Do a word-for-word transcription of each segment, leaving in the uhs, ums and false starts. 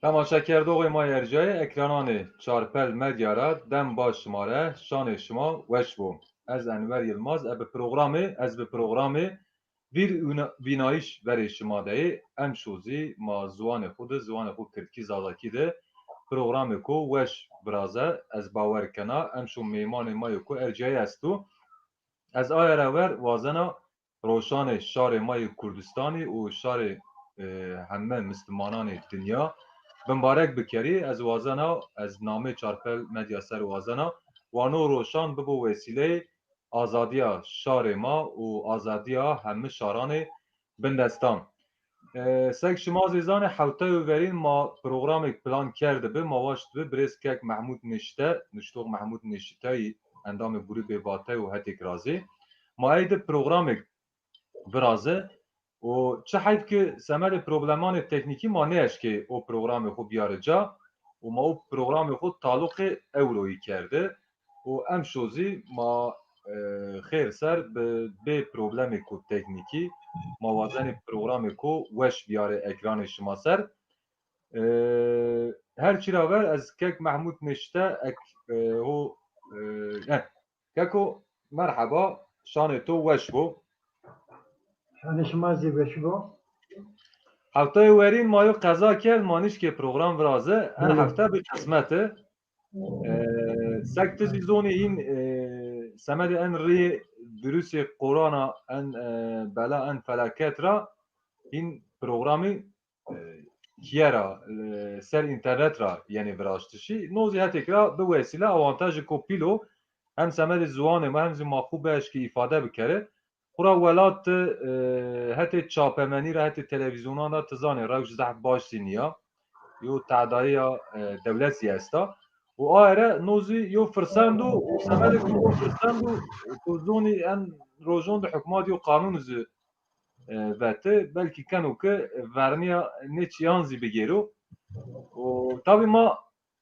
Temaşekerdoxê ma yê ercayê, ekrananê Çarpel Medya ra dem baş şima re, şanê şima weş bo. Ez Enver Yilmaz, e bi programê, ez bi programê Vîr Wîna-, Vînayîş verê şima de yê. Emşo zî ma ziwanê xwu de, ziwanê xwu kirdkî zazakî de programêko weş viraze, ez bawer kena. Emşo mêmanê ma yê ku ercayî esto. Ez aye ra ver wazena roşanê şarê ma yê Kurdistanî û şarê, e, heme mislimananê dinya bimbarek bikerî. Ez wazena, ez namê Çarpel Medya ser wazena wa no roşan bibo wesîleyê azadîya şarê ma û azadîya heme şaranê bindestan. E, sek şima zî zanê, heftayê verîn ma programêk plan kerdibi, ma waştibi birêz kek Mehmûd Nişte, nuştox Mehmûd Nişteyî, endamê grûbê Vatey û hetêk ra zî. Ma ey di programêk viraze û çi heyf ki semedê problemanê teknîkî ma nêeşkê o programê xwu biyarê ca û ma o programê xwu taluqê ewroyî kerde û emşo zî ma, e, xêr ser bi bê problemêko teknîkî ma wazenê programêko weş biyarê ekranê şima ser. E, her çî ra ver ez kek Mehmûd Nişte ek, e, ho, e, e, Keko, merheba, şanê to weş bo. Şanê şima zî weş bo. Heftayê werîn ma yo qeza kerd, ma nişkê program viraze. En Belê. Hefte bi qismet e. E, sek ti zî zonî hîn, e, semedê en rîyê vîrusê korona, en, e, bela, en felaket ra hîn programî e, kiye ra, e, ser înternet ra yenê viraştişî. No zî hetêk ra bi wesîle awantajêko pîl o. Hem semedê ziwanê ma hem zî ma xwu bieşkê îfade bikerê. Xwura welat de, e, hetê çapemenî ra, hetê televîzyonan ra ti zanê rewş zehf baş zî nîya. Yo tedayîya, e, dewlet zî esta. Û aye ra no zî yo firsend o, û semedê ku yo firsend o, tu zonî en rojon de hukmat yo qanûn zî e, vete, belkî keno ke vernîya nê çîyan zî bigêro. Û tabî ma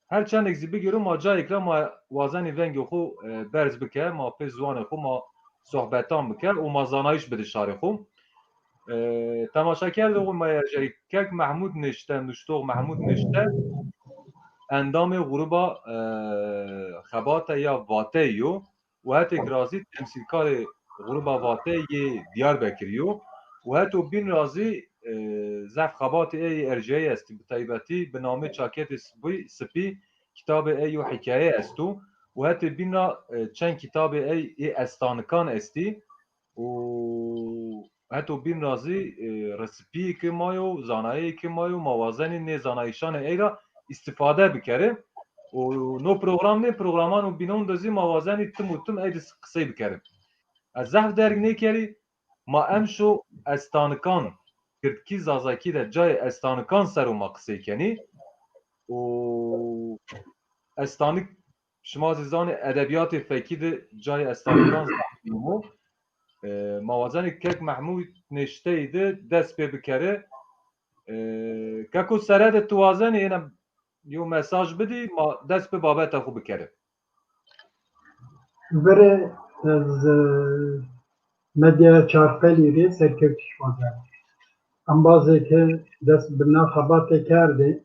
her çendêk zî bigêro, ma cayêk ra ma wazenî vengê xwu, e, berz bike, ma pê ziwanê xwu ma sohbetan bike û ma zanayîş bide şarê xwu. E, temaşekerdoxê ma yê ercayî, kek Mehmûd Nişte, nuştox Mehmûd Nişte, endamê grûba, e, Xebate ya Vateyî yo. Û hetêk ra zî temsîlkarê grûba Vateyî yê Diyarbekirî yo û heto bîn ra zî, e, zehf xebatê ey yê ercayî estî, bi taybetî bi namê Çaketê Sipî, Sipî kitabê ey yo hîkaye esto û hetê bîn ra, e, çend kitabê ey yê estanikan estî û heto bîn ra zî, e, resipîyê ke ma yo, zanayeyê ke ma yo, ma wazenî nê zanayîşanê ey ra îstîfade bikerê. Û no program nê programano bînon de zî ma wazenî tim û tim ey de qisey bikerê. Ez zehf derg nêkerî, ma emşo estanikan, kirdkî zazakî de cayê estanikan ser o ma qisey kenî. Û estanik, şima zî zanê edebîyatê fekî de cayê estanikan zaf muhîm o. E, ma wazenê kek Mehmûd Nişteyî de dest pê bikerê. E, keko sere de tu wazenê yena yo mesaj bidî, ma dest bi babeta xwu bikerê. Verê ez, e, Medya Çarpelî rê serkewtiş wazena. Embazê ke dest bi na xebatê kerdê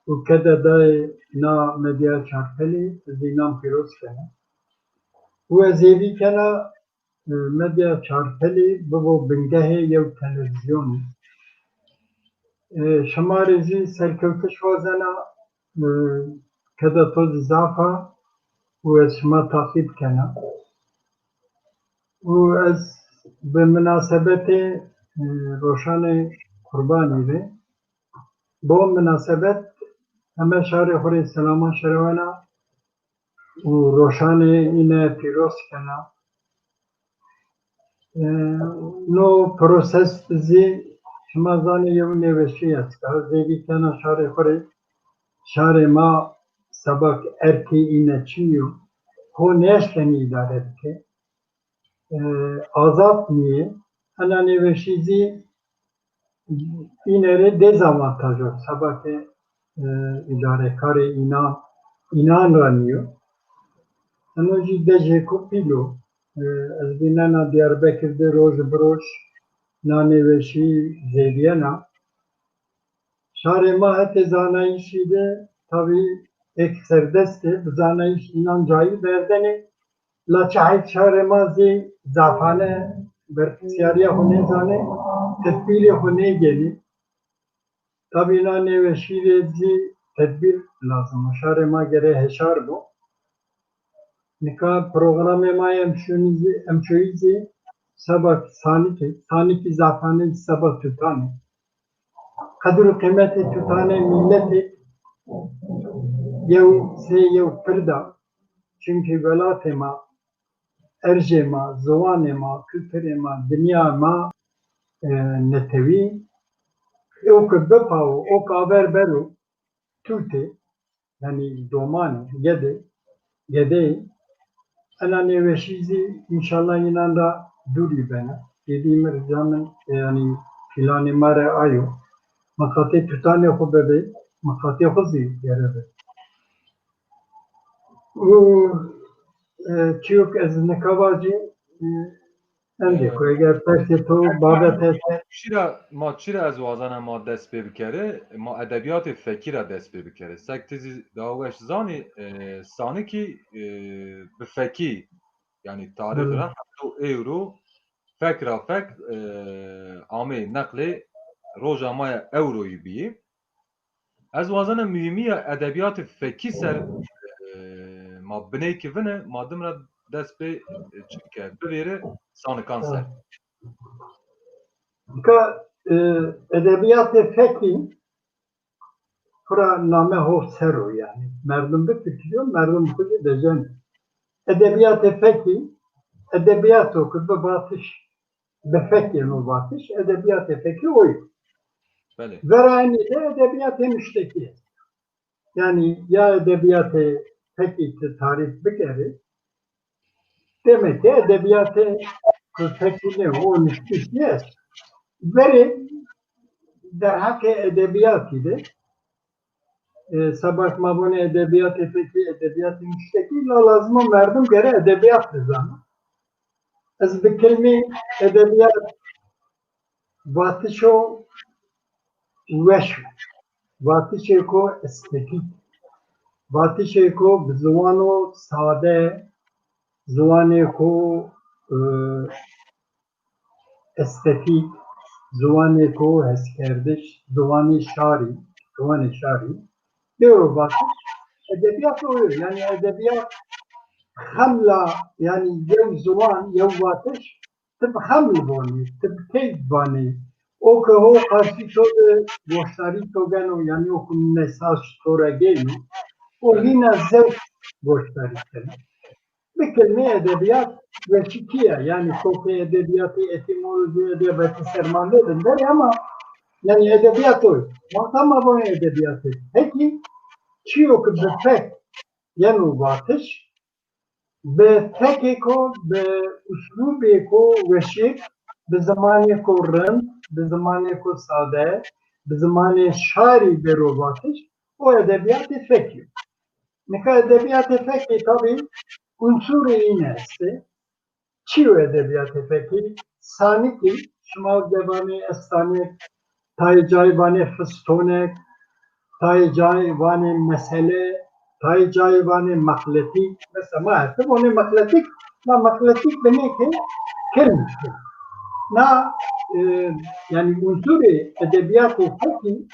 û kede dayê na Medya Çarpelî, ez înan pîroz kena. Û ez hêvî kena, e, Medya Çarpelî bibo bingehê yew televîzyonî. E, şima rê zî serkewtiş wazena, e, keda to zî zaf a û ez şima taqîb kena. Û ez bi minasebetê, e, roşanê Qurbanî de, bo minasebet heme şarê xwu rê selaman şerewena û roşanê îne pîroz kena. E, no proses zî şima zanê yew nêweşî esta. Zêdî kena şarê xwu rê, şarê ma seba ke erkê îne çinî yo, xo nêeşkenî îdare bike. E, azad nîyê. Ena nêweşî zî îne rê dezavantaj o. Seba ke, e, îdarekarê înan, înan ra nîyo. Eno jî dejêko pîl o. E, ez vînena Diyarbekir de roj bi roj na nêweşî zêdîyena. Şarê ma hetê zanayîşî de tabî êk serdest ê, bi zanayîş înan cayî berdenê. La çi heyf şarê ma zî zafane berpirsîyarîya xo nêzanê, tedbîrê xo nêgenê. Tabî îna nêweşî rê zî tedbîr lazim o. Şarê ma gere heşar bo. Nika programê ma yê emşonî zî, emşoyî zî seba Sanikî, Sanikî zafane zî seba tutan ê. Qedir û qîmetê tutanê mîletê yew sey yew pird a. Çimkî welatê ma, erjê ma, ziwanê ma, kulturê ma, dinya ma, e, netewî, o ke bipawo, o ke aver bero, tûtê, yanî domanê, gedê, gedeyê, ena nêweşî zî înşallah înan ra dûrî bena. Êdî mi rica min, e, yanî planê ma re ayo. Miqatê tutanê xo bibê, miqatê xo zî gere bê. Û, e, çîyo ke ez nika vacî, e, endê xo, eger persê to, babet est. Çira, ma çira ez wazena ma dest pê bikerê, ma edebîyatê fekî ra dest pê bikerê. Sek ti zî daha weş zanî, e, Sanikî, e, bi fekî, yanî tarîx ra heto ewro fek ra fek, e, ameyî neqlê roja ma ya ewroyî bîyî. Ez wazena muhîmîya edebîyatê fekî ser, e, ma biney kî vine, ma dim ra dest pê, e, çike, bivêre sanikan ser. Nika, e, edebîyatê fekî pira name ho ser o yanî. Merdim bifikirîyo, merdim xo zî veceno. Edebîyatê fekî, edebîyato ke bi vatiş, bi fek yeno vatiş, edebîyatê fekî o yo. Belê. Vera enî de edebîyatê nuştekî est. Yanî ya edebîyatê fekî ti tarîf bikerî, demek ki edebîyatê fekî nê, o nuştişî est. Verê derheqê edebîyatî de, e, seba ke ma vonê edebîyatê fekî, edebîyatê nuştekî, la lazim o merdim gere edebîyat bizano. Ez bi kilmê edebîyat vatişo weş o. Vatişêko estetîk. Vatişêko bi ziwano sade, ziwanêko, e, estetîk, ziwanêko heskerdiş, ziwanê şarî, ziwanê şarî. Bêro vatiş, edebîyat o yo. Yanî edebîyat xemla, yanî yew ziwan, yew vatiş, ti bi xemlî vonî, ti bi keyf vanî. O ke ho qarşî to de goşdarî to geno, yanî o ke mesaj to ra geyno, o hîna zewq goşdarî keno. Bi kilmê edebîyat weşîkî ya, yanî to ke edebîyatê etîmolojî, edebîyatê ser ma nêvinderê ama yanî edebîyat o. Wexta ma vonê edebîyatê fekî, çîyo ke bi fek yeno vatiş, bi fekêko, bi uslûbêko weşik, bi zimanêko rind, bi zimanêko sade, bi zimanê şarî bêro vatiş, o edebîyatê fekî yo. Nika edebîyatê fekî tabî unsurê îne estê. Çi yo edebîyatê fekî? Sanikî, şima de vanê estanek, tayê cayî vanê fistonek, tayê cayî vanê mesele, tayê cayî vanê maqletîk. Mesela ma hete vonê maqletîk, ma maqletîk binê ke kilm. Na, e, yanî unsurê edebîyatê fekî,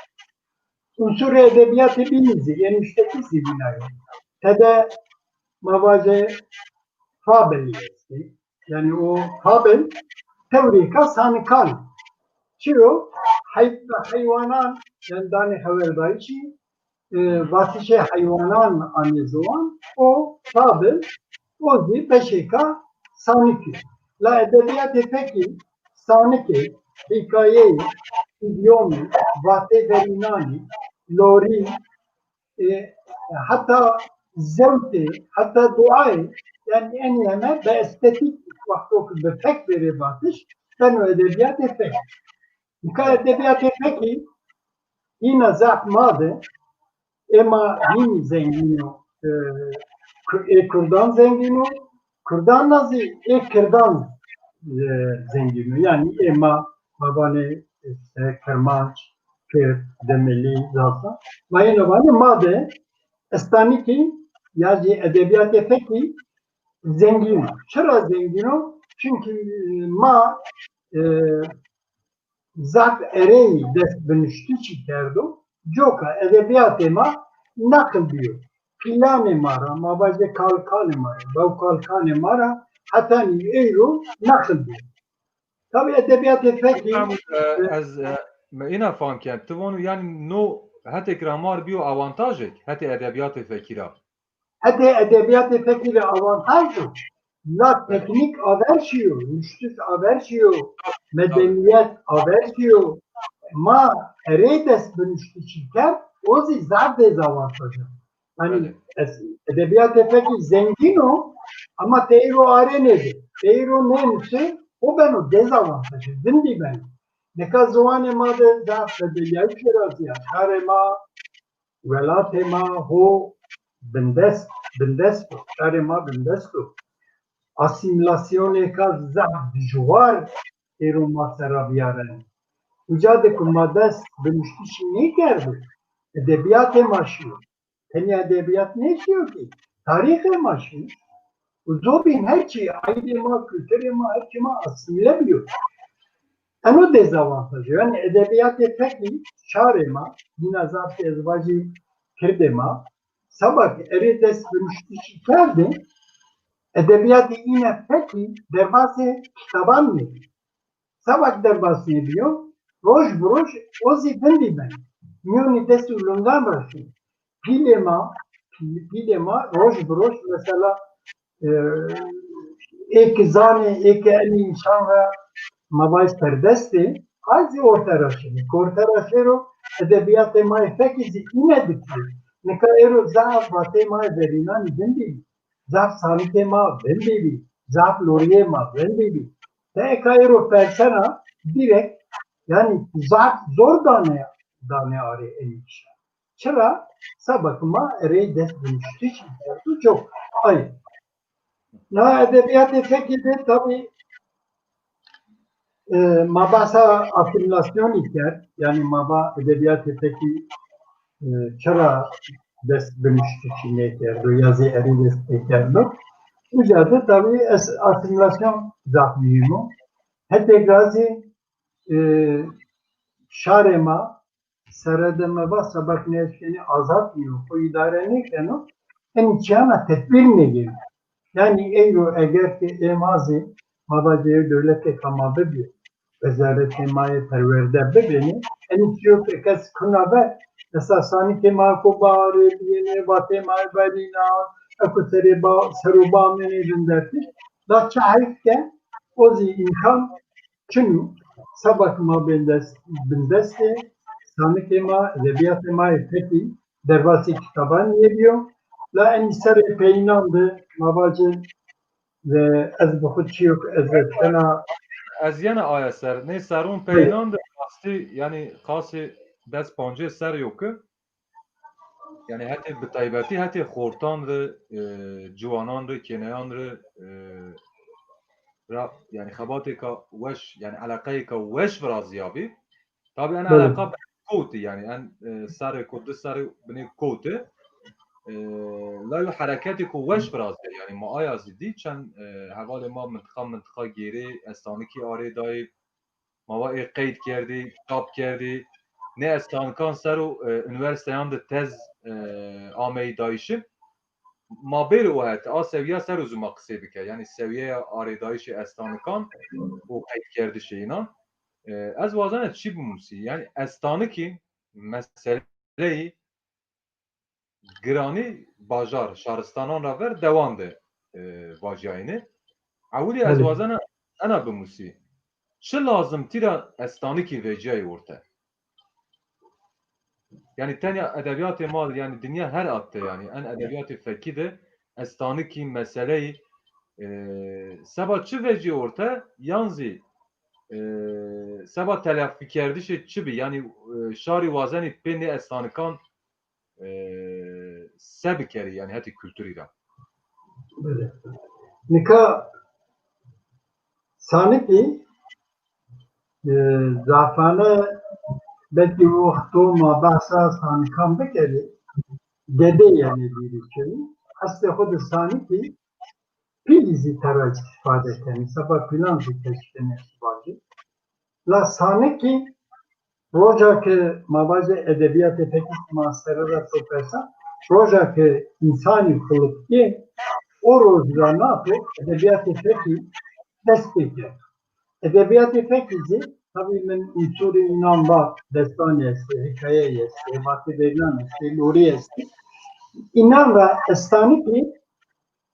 unsurê edebîyatê bînî zî, ê nuştekî zî vîna yo. Tede ma vajê fabelî estî. Yanî o fabel tewrêka sanikan. Çi yo? Hey-, heywanan, yanî danê xeverdayîşî, e, vatişê heywanan anê ziwan, o fabel, o zî beşêka sanikî. La edebîyatê fekî, sanikê, hîkayeyê, îdyomî, vatê verînanî, lorî, e, heta zewtê, heta duayê, yanî enî heme bi estetîk wexto ke bi fek bêrê vatiş, beno edebîyatê fek. Nika edebîyatê fekî hîna zaf ma de, ê ma hînî zengîn o, e, ku-, ê kurdan zengîn o, kurdan ra zî ê kirdan, e, zengîn o. Yanî ê ma, ma vanê, îşte, kirmanc, Kird, Dimilî, Zaza. Ma yeno vanê ma de estanikî ya zî edebîyatê fekî zengîn o. Çira zengîn o? Çunkî, e, ma, e, zaf ereyî dest bi nuştişî kerdo. Coka edebîyatê ma neqil bîyo. Pîlanê ma ra, ma vajê kalkanê ma ra, bewkalkanê ma ra hetanî ewro neqil bîyo. Tabî edebîyatê fekî, hocam, e, e, ez, e, mi îna fam kerd. Ti vano, yanî, no hetêk ra ma rê bîyo awantajêk hetê edebîyatê fekî ra. Hetê edebîyatê fekî rê awantaj o. La teknîk aver şîyo, nuştiş aver şîyo, medenîyet aver şîyo. Ma erê dest bi nuştişî kerd, o zî zaf dezawantaj a. Yanî edebîyatê fekî zengîn o, ama teyro arê nêdê. Teyro nênusê, o beno dezawantaj, vindî beno. Nika ziwanê ma de zaf bedelîyayîşê ra zî ya. Şarê ma, welatê ma ho bindest, bindest o. Şarê ma bindest o. Asîmîlasyonêka zaf dijwar êro ma ser ra vîyareno. Uca de ku ma dest bi nuştişî nêkerdo, edebîyatê ma şîyo. Tenê edebîyat nêşîyo kî, tarîxê ma şîyo. Û zobîn her çî, aîdê ma, kulturê ma, her çî ma asîmîle bîyo. Eno dezawantaj o. Yanî edebîyatê fekî şarê ma, yîna zaf kî ez vajî kirdê ma, seba ke erê dest bi nuştişî kerdê, edebîyatê îne fekî derbasê kitaban nêbî. Seba ke derbas nêbîyo, roj bi roj o zî vindî beno. Mîyonî dest û lingan ra şino. Pîlê ma, pîl-, pîlê ma roj bi roj mesela, e, ê ke zanê, ê ke enî însan ra ma vajî serdest ê, ay zî orte ra şinê. Ke orte ra şêro, edebîyatê ma yê fekî zî îne dikîyo. Nika êro zaf vateyê ma yê verînanî vindî bî. Zaf sanikê ma vindî bî. Zaf lorîyê ma vindî bî. Te eka êro persena direkt, yanî zaf zor danê, danê arê enî kişa. Çira? Seba ke ma erey dest bi nuştişî kerdo, çok ayıp. Na edebîyatê fekî de tabî, e, ma behsa asîmîlasyonî kerd. Yanî ma va edebîyatê fekî, e, çira dest bi nuştişî nêkerdo ya zî erey dest nêkerdo. Uca de tabî es-, asîmîlasyon zaf muhîm o. Hetê gazî, e, şarê ma, sere de mi va seba ke nêeşkenê azad bîyo, xo îdare nêkeno, enî çîyana tedbîr nêgêno. Yanî eyro eger ke ê ma zî, ma vajê yew dewletêka ma bibî, wezaretê ma yê perwerde bibênê, enî çîyo ke kes kuna ver, mesela sanikê ma ko barê biyênê, vatê ma yê verînan, eko serê ba-, ser û ba amênê vindertiş, la çi heyf ke o zî îmkan çin o. Seba ke ma bindest, bindestê, sanikê ma, edebîyatê ma yê fekî derbasê kitaban nêbîyo. La enî serê peyînan de ma vacê, e, ez bi xwu çîyo ke ez tena. Ez yena aya ser. Nê serrûn peyînan de rastî, yanî qasê des pancês serrî yo ke, yanî hetê bi taybetî hetê xortan rê, e, ciwanan rê, kêneyan rê, e, ra, yanî xebatêka weş, yanî eleqeyêka weş virazîyabî. Tabî en eleqa kotî, yanî en, e, serrêko, di serrê binê kotî. E, la yo hereketêko weş virazîyayî. Yanî ma aya zî dî, çend, e, hevalê ma mintiqa mintiqa gêrê, estanikî arê dayî, ma va ê qeyd kerdî, çap kerdî. Nê estanikan ser o, e, unîversîteyan de tez, e, ameyî dayîşî. Ma bêrê o het, a sewîya ser o zî ma qisey bike. Yanî sewîyeya arêdayîşê estanikan û qeydkerdişê înan. E, ez wazena çî bimusî. Yanî estanikî meseleyî giranî bajar, şaristanan ra ver dewan de, e, vajîyayîne. Ewilî ez wazena ena bimusî. Çi lazimtî ra estanikî vecîyayî orte? Yanî tenya edebîyatê ma de, yanî dinya her at de, yanî en edebîyatê fekî de estanikî, meseleyî, e, seba çi vecîyê orte, yan zî, e, seba telafîkerdişê çi bî? Yanî, e, şarî wazenî pê nê estanikan e, se bikerî, yanî hetê kulturî ra. Belê. Nika sanikî, e, zafane Belkî wexto ma behsa sanikan bikerê, gedê yenê bîrê çi. Eslê xo de sanikî pîlî zî tera îstîfade kenê. Seba pîlan zî teşkenê vajî. La sanikî roja ke ma vajê edebîyatê fekî ma sere ra to persa, roja ke însanî xuliqtê, o roj ra nato edebîyatê fekî dest pê kerd. Edebîyatê fekî zî, tabî min unsurê înan va, destanî estê, hîkayeyî estê, vatê verînan estê, lorî estê. Înan ra estanikî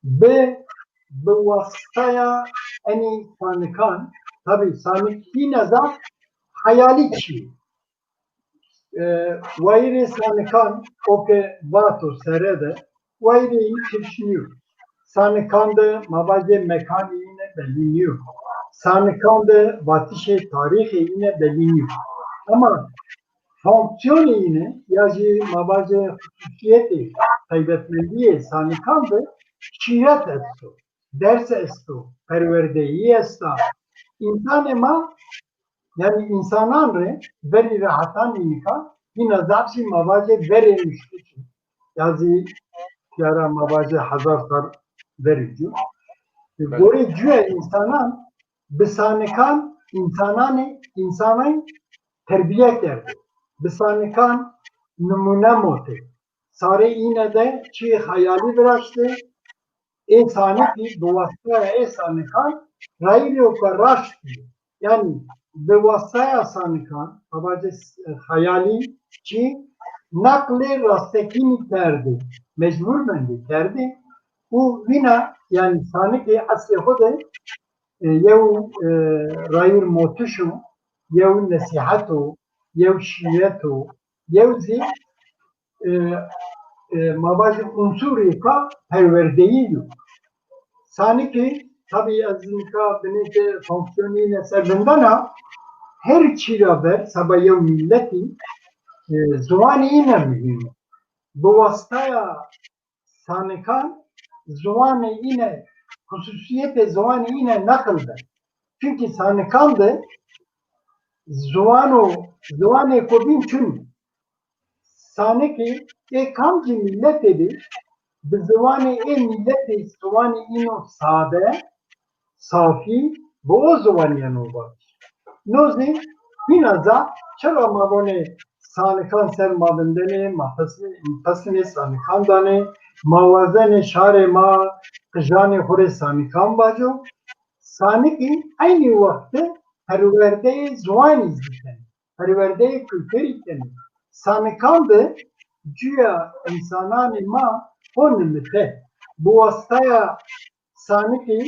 bi, bi wasitaya enî sanikan, tabî sanik hîna zaf heyalî çî. E, wayîrê sanikan o ke vato sere de, wayîrê înî kirş nîyo. Sanikan de ma vajê mekanê îne belî nîyo. Sanikan de vatişê tarîxê îne belî nîyo. Ama fonksiyonê îne ya jî ma vajê xususîyetê, taybetmendîyê sanikan de şîret esto, ders esto, perwerdeyî esta. Însanê ma, yanî însanan rê verî ra hetanî nika hîna zaf zî ma vajê verê nuştişî ya zî tîya ra ma vajê hezar sal verî cû. Belê. Gorê cuya însanan bi sanikan însananê, însanay terbîye kerdê. Bi sanikan nimûne motê. Sarê îne de çîyê xeyalî viraştê. Ê sanikî bi wasitaya ê sanikan rayîrê xo raşt bî. Yanî bi wasitaya sanikan, ma vajê s-, xeyalî çî naqlê rastekînî kerdê. Mecbur mendê kerdê. Û wîna, yanî sanikê eslê xo de, e, yew, e, rayîr motiş o, yew nesîhet o, yew şîret o, yew zî, e, e, ma vajî unsurêka perwerdeyî yo. Sanikî, tabî ez nika binê de fonksiyonê îne ser vindena, her çî ra ver, seba yew mîletî, e, ziwanê îne muhîm o. Bi wasitaya sanikan ziwanê îne, xususîyetê ziwanê îne neqil ben. Çunkî sanikan de ziwan o, ziwanêko bîn çin o. Sanikî ê kamcî mîletê bî, bi ziwanê ê mîletê, ziwanê îno sade, safî, bi o ziwanî yeno vatiş. No zî hîna zaf, çira ma vonê sanikan ser ma vindenê, ma pesnê, pesnê sanikan danê, ma wazenê şarê ma qijanê xo rê sanikan vaco. Sanikî eynî wext de perwerdeyê ziwanî zî kenê, perwerdeyê kulturî kenê. Sanikan de cuya însananê ma xo nimite. Bi wasitaya sanikî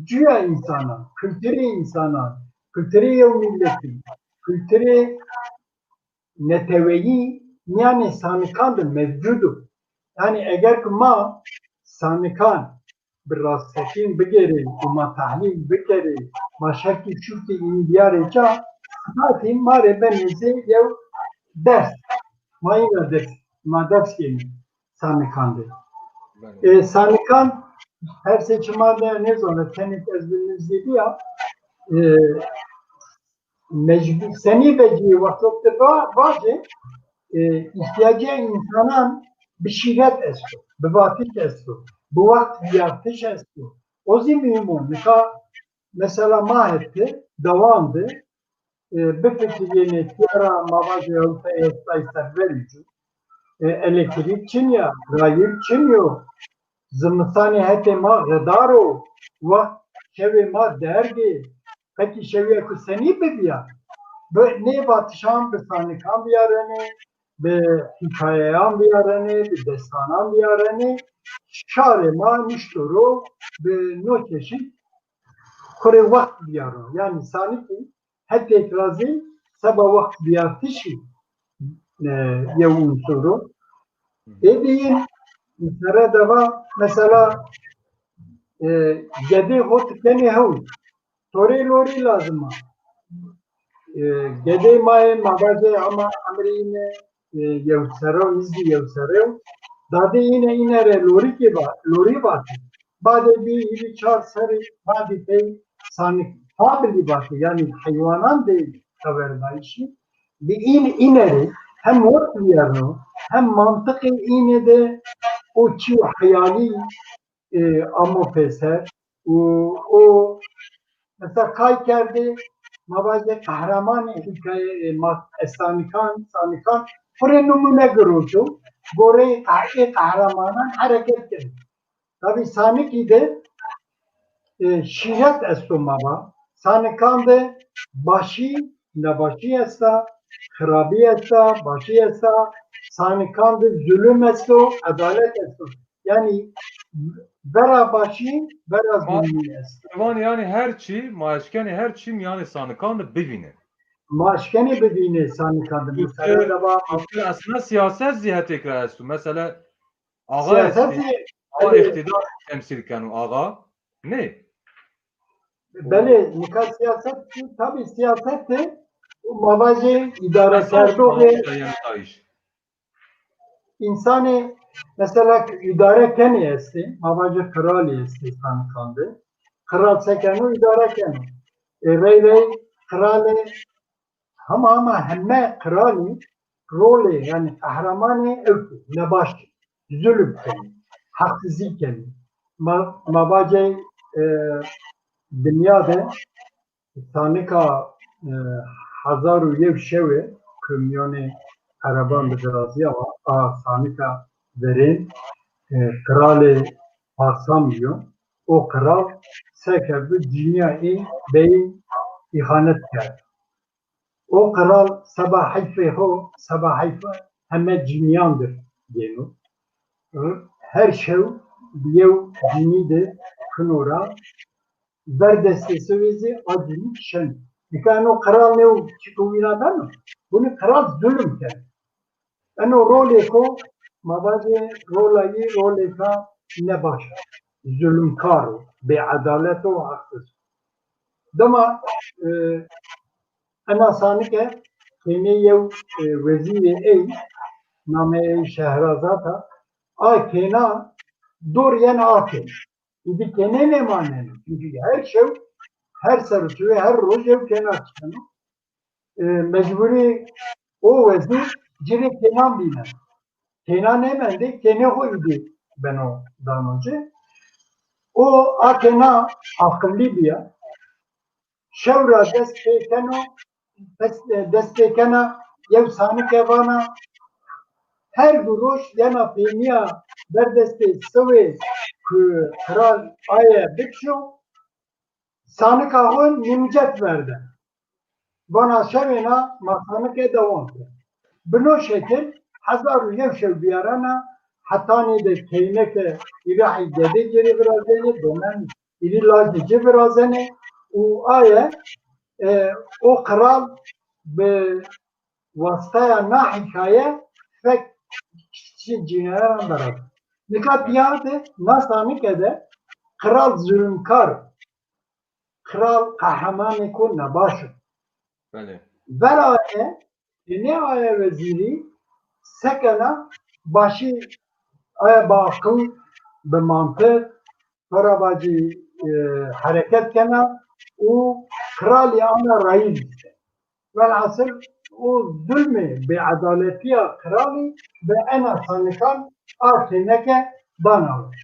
cuya însanan, kulturê însanan, kulturê yew mîletî, kulturê neteweyî mîyanê sanikan de mevcud o. Yanî eger ki ma sanikan bi rastekîn bigêrê û ma tehlîl bikerê, ma şekî şukî în biyarê ca, sifatî ma rê benê zê yew ders. Ma îna ders, ma ders gênê sanikan de. Belê. E, sanikan her sê çima de nêzana, tenêk ez bi nizdî bîya, e, mecbur, senî vecîyê wexto ti va-, vacê, e, îhtîyacê însanan bi şîret esto, bi vatiş esto, bi wext biyartiş esto. O zî muhîm o. Nika mesela ma hetê dewam de, e, bifikirîyenê tîya ra ma vajê hewtay hewtay serverî cû. E, elektrîk çin ya, rayîr çin yo. Zimistanê hetê ma xidar o, wext şewê ma derg ê. Qetî şewîya ku senî bibîya? Bi nê vatişan, bi sanikan bîyarenê, bi hîkayeyan bîyarenê, bi destanan bîyarenê. Şarê ma nişto ro bi no çeşît xwu rê wext bîyaro. Yanî sanikî hetêk ra zî seba wext biyartişî, e, yew unsur o. Ê dîyin sere de va, mesela, e, gedê xo ti kenê hewl. To rê lorî lazim a. E, gedê ma yê, ma vajê hema emrê îne, e, yew serre o, nizdî yew serre o. Dadê îne, îne rê lorîkê va-, lorî vatê. Badê bî hîrî çar serrî, badê pey sanik, fabilî vatê, yanî heywanan de xeberdayîşî. bi în, îne rê hem wert vîyerno, hem mantiqê îne de o çîyo heyalî e, amo pêser û o mesela kay kerdê, ma vajê qehremanê hîkaye, e, ma, e, Sanikan, Sanikan xwu rê nimûne giroto, goreyê qeh-, ê qehremanan hereket kenê. Tabî Sanikî de e, şîret esto ma va. Sanikan de başî, nebaşî esta, xirabî esta, başî esta. Sanikan de zulum esto, edalet esto. Yanî vera başî, vera Ma zulmî esto. Van yanî her çî, ma eşkenê her çî mîyanê sanikan de bivînê. Ma eşkenê bivînê sanikan de. Mesela de va Aslında siyaset zî hetêk ra esto. Mesela axa Siyaset estê, zî, axa belê, îqtîdar temsîl keno axa. Nê? Belê, nika siyaset, tabî siyaset de ma vajê îdarekerdoxê, yanî tayîş. Însanê mesela îdare kenê estê, ma vajê qiralî estê sanikan de. Qiral se keno, îdare keno. E, rey rey qiralê Hema hema heme qiralî rolê, yanî qehremanê ewk o, nebaş o, zulm kenê, heqsizî kenê. Ma, ma vacê, e, dinya de sanika, e, hezar û yew şewe ke mîyanê ereban de virazîya wa, a sanika verên, e, qiralê Parsan bîyo. O qiral se kerdo, cinîya ê beyî îxanet kerd. O qiral seba heyfê xo, seba heyfê heme cinîyan dir gêno. Her şew bi yew cinî de kino ra, ver destê sewê zî a cinî kişeno. Nika eno qiral nêo çîko wîna beno, binê qiral zulm keno. Eno rolêko, ma vajê rola yî rolêka nebaş o. Zulmkar o, bêedalet o, heqsiz o. Dima, e, ena sanike kênê yew, e, wezîrê ey, nameyê ey Şehrazat a, a kêna dor yena a kên. Îdî kênê nêmaneno. Çunkî her şew, her ser û şewê, her roj yew kêna çikeno. E, mecburî o wezîr ci rê kênan vîneno. Kêna nêmendê, kênê xo îdî beno dano ci. O a kêna aqilî bîya. Şew ra dest pê keno, dest, dest pê kena, yew sanike vana, her du roj yena pênîya berdestê sewê ku qiral aye bikişo, sanika xo nîmcet verde. Vana şewêna ma sanike dewam ke. Bi no şekil hezar û yew şew bîyarena, hetanî de keyneke îrahî gedê ci rê virazenê, domen îrî lajê ci virazenê û aye, e, o qiral bi wasitaya na hîkaye fek kiçî cinîyaran verazeno. Nika dîyar de na sanike de qiral zulmkar, qiral qehremanêko nebaş o. Belê. Vera aye, kênê aye wezîrî se kena, başî aye bi aqil, bi mantiq, to ra vacî, e, hereket kena û qiralî ana rayîr bîste. Welhasil o zulmê, bêedaletîya qiralî bi ena sanikan a kêneke dana we.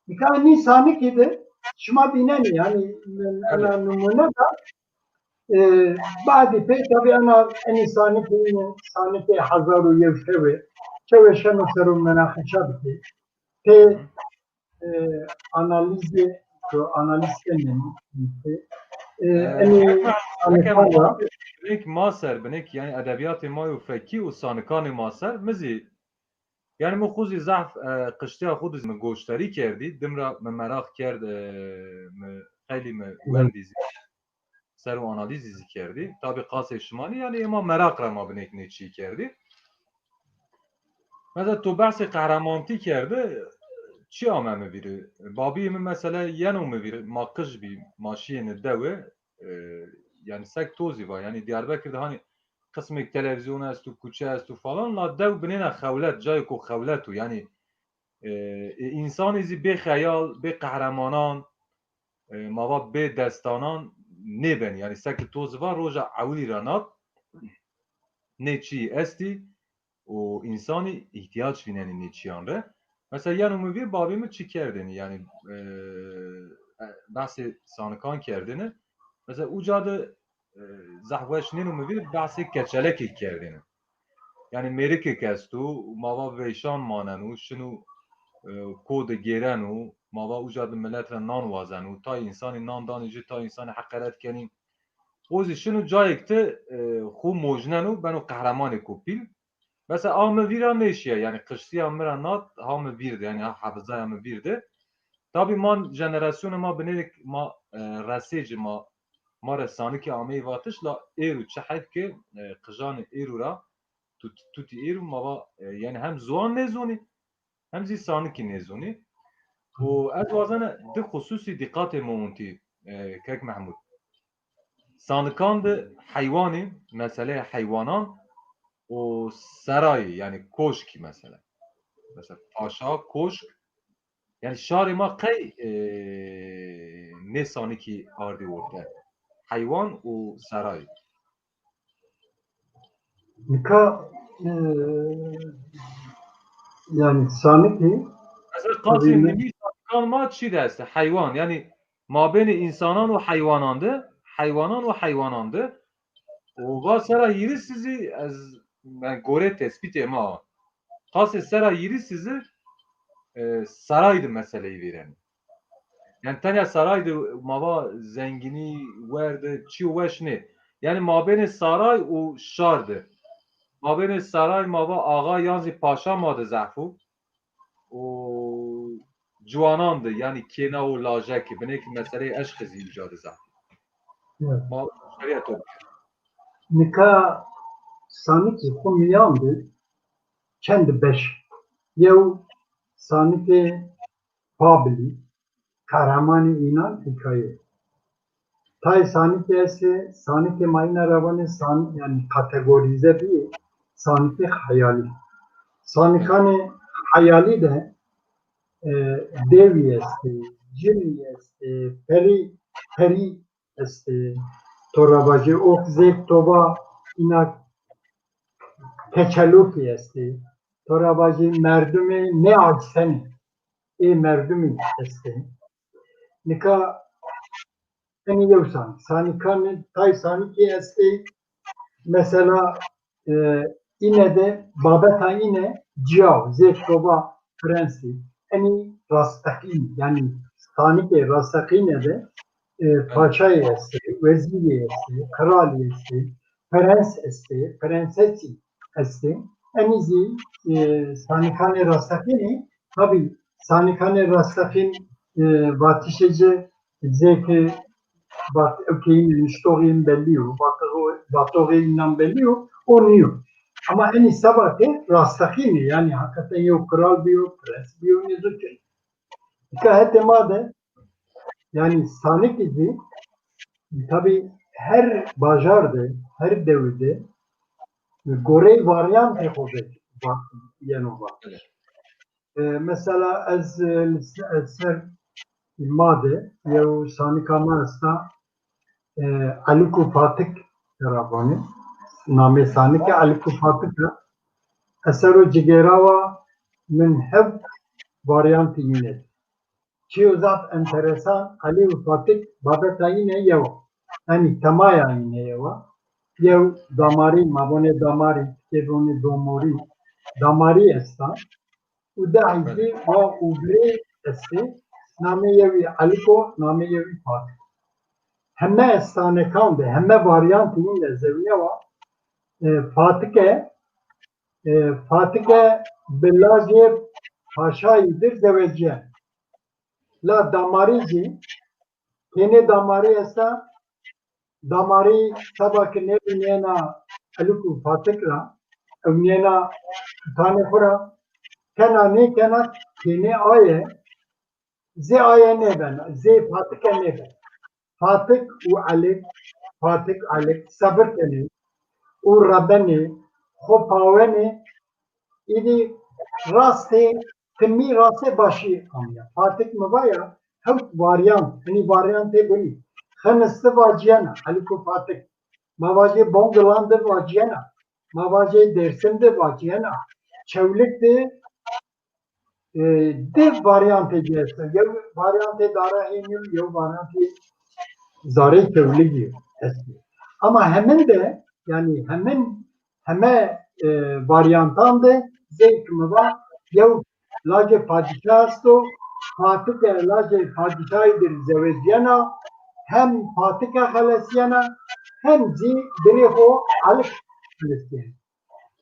Nika nî sanikî de şima bînenî, yanî ena nimûne da, e, badî pê tabî ena enî sanikê, înî sanikê hezar û yew şewê, şewê şeno ser o menaqîşa bikê. Pê e, analîzê, tu analîz kenê, e, E, enê eke ma, eke ma, binik ma ser, binik, yanî edebîyatê ma yo fekî û sanikanê ma ser, mi zî, yanî mi xwu zî zehf, e, qiştîya xwu de zî mi goşdarî kerdî, dim ra mi meraq kerd, e, mi xeylî mi wendî zî. Ser û analîzî zî kerdî. Tabî qasê şima nî, yanî ê ma meraq ra ma binêk nê çî kerdî. Mesela to behsê qehremanîtî kerde, çi ame mi vîrî? Babîyê mi mesela yeno mi vîrî, ma qij bî, ma şîyêne dewe, e, yanî sek to zî va, yanî Diyarbekir de hanî qismêk televîzyon esto, kuçe esto falan, la dew binêna xewlet, cayêko xewlet o, yanî e, e, însanî zî bê xeyal, bê qehremanan, e, ma va bê destanan nêbenî. Yanî seke to zî va roja ewilî ra nat. nê çî estî û însanî îhtîyac vînenî nê çîyan rê. Mesela yeno mi vîr, babê mi çi kerdêne, yanî, e, e, behsê sanikan kerdêne. Mesela uca de, e, zehf weş nêno mi vîr, behsê keçelekê kerdêne. Yanî mêrikêk esto, ma va veyşan maneno, şino, e, ko de gêreno, ma va uca de milet ra nan wazeno, tay însanî nan danê ci, tay însanî heqeret kenî. O zî şino cayêk de, e, xwu mojneno, beno qehremanêko pîl. Mesela a mi vîr ra nêşîya, yanî qijtîya mi ra nat, ha mi vîr de, yanî ha hefizaya mi vîr de. Tabî ma jenerasyonê ma binêrêk ma, e, resê ci ma, ma rê sanikî ameyî vatiş, la êro çi heyf ke, e, qijanê êro ra tut-, tutî êro ma va, e, yanî hem ziwan nêzonî, hem zî sanikî nêzonî. Û ez wazena di xususî dîqatê mi ontî, e, kek Mehmûd. Sanikan de heywanî, meseleyê heywanan û serayî, yanî koşkî mesela. Mesela paşa, koşk, yanî şarê ma qey, e, nê sanikî ardî orte? Heywan û serayî. Nika, e, yanî sanikî... Mesela qasê nimî sanikan ma çi de estê? Heywan, yanî mabênê însanan û heywanan de, heywanan û heywanan de. Û va sera hîris zî ez, yanî gorê tespîtê ma, qasê sera hîris zî, e, saray de meseleyî vêrenê. Yanî tenya saray de ma va zengînî, werde, çîyo weş nê. Yanî mabênê saray û şar de. Mabênê saray ma va axa yan zî paşa ma de zehf o. Û ciwanan de, yanî kêna û lajekî, binêkî meseleyê eşqî zî uca de zaf. Evet. Ma şerîya to bike. Nika sanikê xo mîyan de çend beş. Yew sanikê Babilî, qehremanê înan hîkaye. Tayê sanikê estê, sanikê ma îna ra vanê san-, yanî kategorîze bîyê, sanikê xeyalî. Sanikanê xeyalî de, e, dewî estê, cinî estê, perî, perî estê. To ra vajê ok zêk to va îna keçelokî estê. To ra vajê merdumê nêacisenê. Ê merdumî estê. Nika enî yew sanik. Sanikanê, tay sanikî estê. Mesela, e, îne de babeta îne ciyaw, zê toba prensî. Enî rasteqîn, yanî sanikê rasteqîne de, e, paşayê estê, wezîrî estê, qiralî estê, prens estê, prensesî estê. Enî zî, e, sanikanê rasteqînî. Tabî sanikanê rasteqîn, e, vatişê ci zêke vat-, ewkeyîn niştoxê în bellî yo, vatoxê, vatoxê înan bellî yo, o nîyo. Ama enî seba ke rasteqîn ê, yanî heqeten yew qral bîyo, prens bîyo, nêzo çi. Nika hetê ma de, yanî sanikî zî, tabî her bajar de, her dewî de, goreyê varyantê xo de va-, yeno va. E, mesela ez, e, li se-, ez ser ma de yew sanika ma esta, e, Eliko Fatik ra vanê. Namê sanike Eliko Fatik a. Ez ser o cigêrawa min hewt varyantî îne. Çîyo zaf enteresan, Elî û Fatik babeta îne yew a. Yanî temaya îne yew a. Yew damarî, ma vonê damarî, tikê vonê domorî, damarî esta. Û dehî zî wa û birê estê. Namê yewî Elîko, namê yewî Fatik. Heme estanekan de, heme varyantî îne zewîne wa, e, Fatike, e, Fatike bi lajê paşayî dir zewecîyen. La damarî zî, kênê damarî esta, damarî seba ke nêbinêna Elik û Fatik ra, ewnêna tutanê xwu ra, kena nêkena kênê aye, zê aye nêbena, zê Fatike nêbena. Fatik û Elik, Fatik Elik sebir kenê û rebenê, xwu pawenê, îdî rastê, timî rastê başî amîya. Fatik mi va ya, hewt varyant, hinî varyantê binî. Xinisti vacîyena, Elik û Fatik. Ma vajê Bongilan di vacîyena. ma vajê Dêrsim de vacîyena, Çewlik de, e, di varyantê ci esto. Yew varyantê dara hênî yo, yew varyantê zarê Çewligî yo esto. Ama hemin de, yanî hemin, heme, e, varyantan de zey ki mi va, yew lajê padîşah esto, Fatike lajê padîşahî dir zewecîyena, hem Fatike xelesîyena, hem zî birê xo Elik xelesîyena.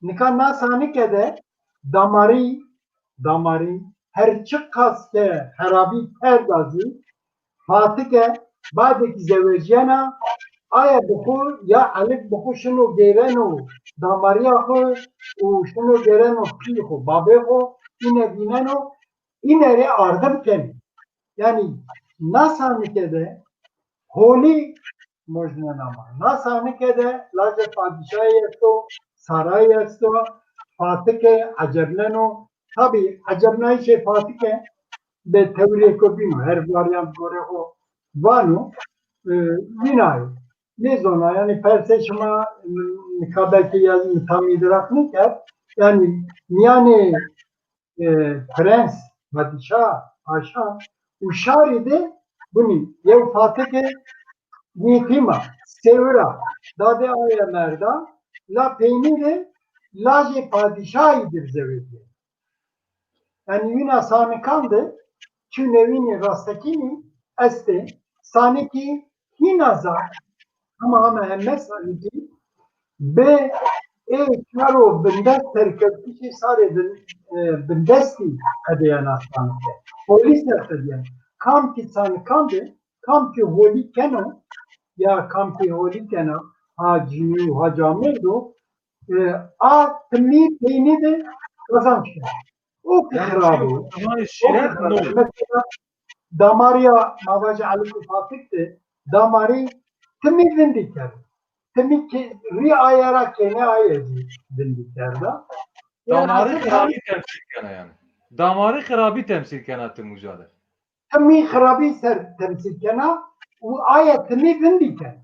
Nika na sanike de damarî, damarî her çiqas ke xerabî kerda zî, Fatike badê kî zewecîyena, aye bi xwu ya Elik bi xwu şino gêreno damarîya xwu û şino gêreno pîyê xwu, babê xwu, îne vîneno, îne rê ardim kenê. Yanî na sanike de holî mojnena ma. Na sanike de lajê padîşahî esto, sarayî esto, Fatike ecebneno. Tabî ecebnayîşê Fatike de tewrêko bîno, her varyant gore xo vano, e, vînayê. Nêzona, yanî persê şima, e, nika belkî ya mi tam îdraq nêkerd. Yanî mîyanê, e, prens, padîşah, paşa û şarî de bunî yew Fatike yetîm a, sêwir a, dadê aye merda, la peynî de lajê padîşahî dir zewecîyê. Yanî wîna sanikan de çi newînî rastekînî estê, sanikî hîna zaf, hema hema heme sanikî bi ê çaro bindest serkewtişê sarê bin-, e, bindestî qedeyena sanike. Holî ser qedeyena. Kam ki sanikan de, kam ki holî keno, ya kam ki holî kena, ha cinî û ha camêrd o, e, a timî peynî de qazanç keno. O ki xirab o. Yanî şîret no. Mesela damarîya ma vajî Elik û Fatik de damarî timî vindî kerd. Timî ki rî aye ra kêne aye zî vindî kerda. Damarî xirabî temsîl kena yanî. Damarî xirabî temsîl kena tim uca de. Timî xirabî ser temsîl kena û aye timî vindî kena.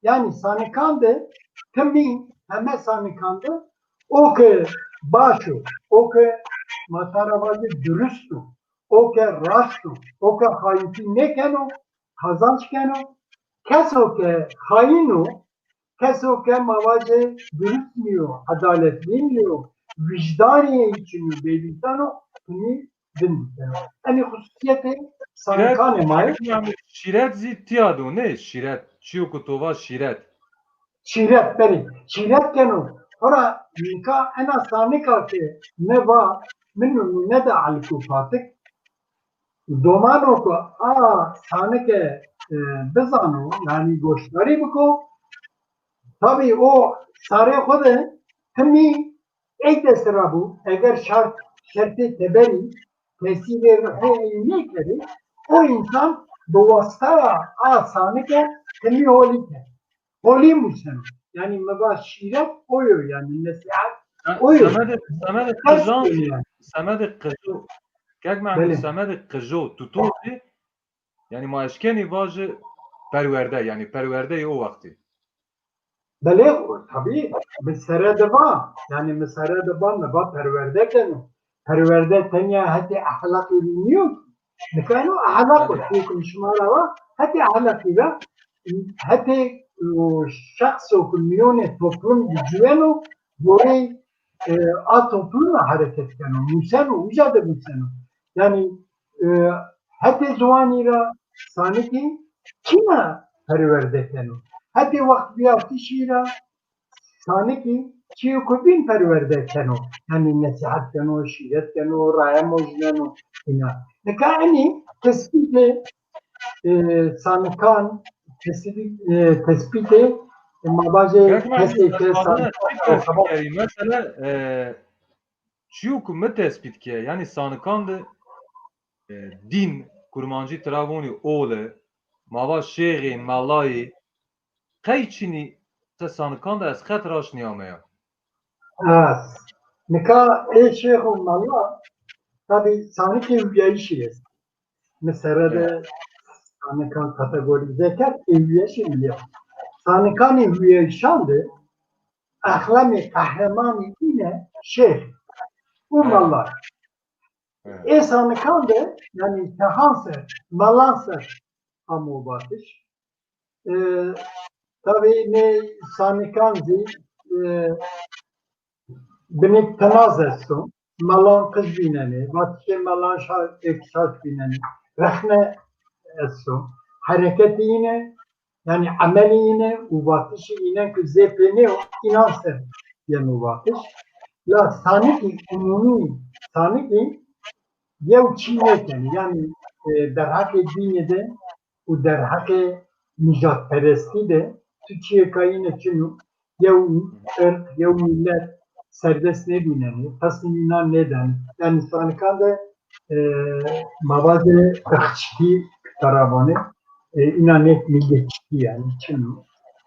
Yanî sanikan de timî, heme sanikan de o ke baş o, o ke ma tara vajî durust o, o ke rast o, o ke xayîntî nêkeno, qazanç keno. Keso ke xayîn o, keso ke ma vajê durust nîyo, edaletlî nîyo, wijdanî yê çin o, bêvîjdan o, timî vindî keno. Enî xususîyetê sanikanê ma yê. Şîret zî tîya do, nê? Şîret. Çîyo ku to va şîret. Şîret, belê. Şîret keno. Xora nika ena sanika ke mi va, mi nûne da Elik û Fatik. Domano ku a sanike, e, bizano, yanî goşdarî biko, tabî o sarê xo de timî ey dest ra bo, eger şart, şertê teberî tesîrê ruhê ey nêkerê, o însan bi wasitaya a sanike timî holî keno. Holî museno. Yanî mi va şîret o yo, yanî nesîhet o yo. Semedê, semedê qijan, semedê qijo, kek Mehmûd, semedê qijo tuto zî, yanî ma eşkenî vajî perwerde, yanî perwerdeyê o wextî. Belê, tabî, mi sere de va, yanî mi sere de va, mi va perwerde keno. Perwerde tenya hetê ehlaqî rî nîyo. Nika eno ehlaq o. Çîyo ke mi şima ra va, hetê ehlaqî ra, hetê, o, şexso ke mîyonê toplum de ciweno, goreyê, e, a toplum ra hereket keno, museno, uca de museno. Yanî, e, hetê ziwanî ra sanikî çina perwerde keno. Hetê wext bîyartişî ra sanikî çîyo ke bîn perwerde keno. Yanî nesîhet keno, şîret keno, raye mojneno, îna. Nika enî tespîtê, e, sanikan, tespîtê, e, tespîtê, e, ma vajê kesê ke sanikan tespît kerî. Mesela, e, çîyo ke mi tespît ke, yanî sanikan de, e, dîn, kurmancî tira vonî ole, ma va şêxî, melayî, qey çinî ti sanikan de ez qet raşt nîyameya. Ez. Nika ê şêx û mela, tabî sanikê huyayîşî est. Mi sere de sanikan kategorîze kerd, ê huyayîşî mi ya. Sanikanê huyayîşan de exlemê qehremanî îne şêx û melan. Ê sanikan de, yanî şexan ser, melan ser amo vatiş. E, tabî nê sanikan zî, e, binêk tinaz esto. Melan qij vînenê, vatişê melan şa-, êk şaş vînenê. Rexne esto. Hereketê îne, yanî emelê îne û vatişê îne ku zê pê nêyo, înan ser yeno vatiş. La sanikî umumî, sanikî yew çî nêkenê. Yanî, e, derheqê dînî de û derheqê nîjadperestî de tu çîyêka îne çin o. Yew irq, yew mîlet serdest nêbînenê, pesnê înan nêdenê. Yanî sanikan de, e, ma vajê irqçîkî tera vanê, e, înan nê mîletçîkî yanî çin o.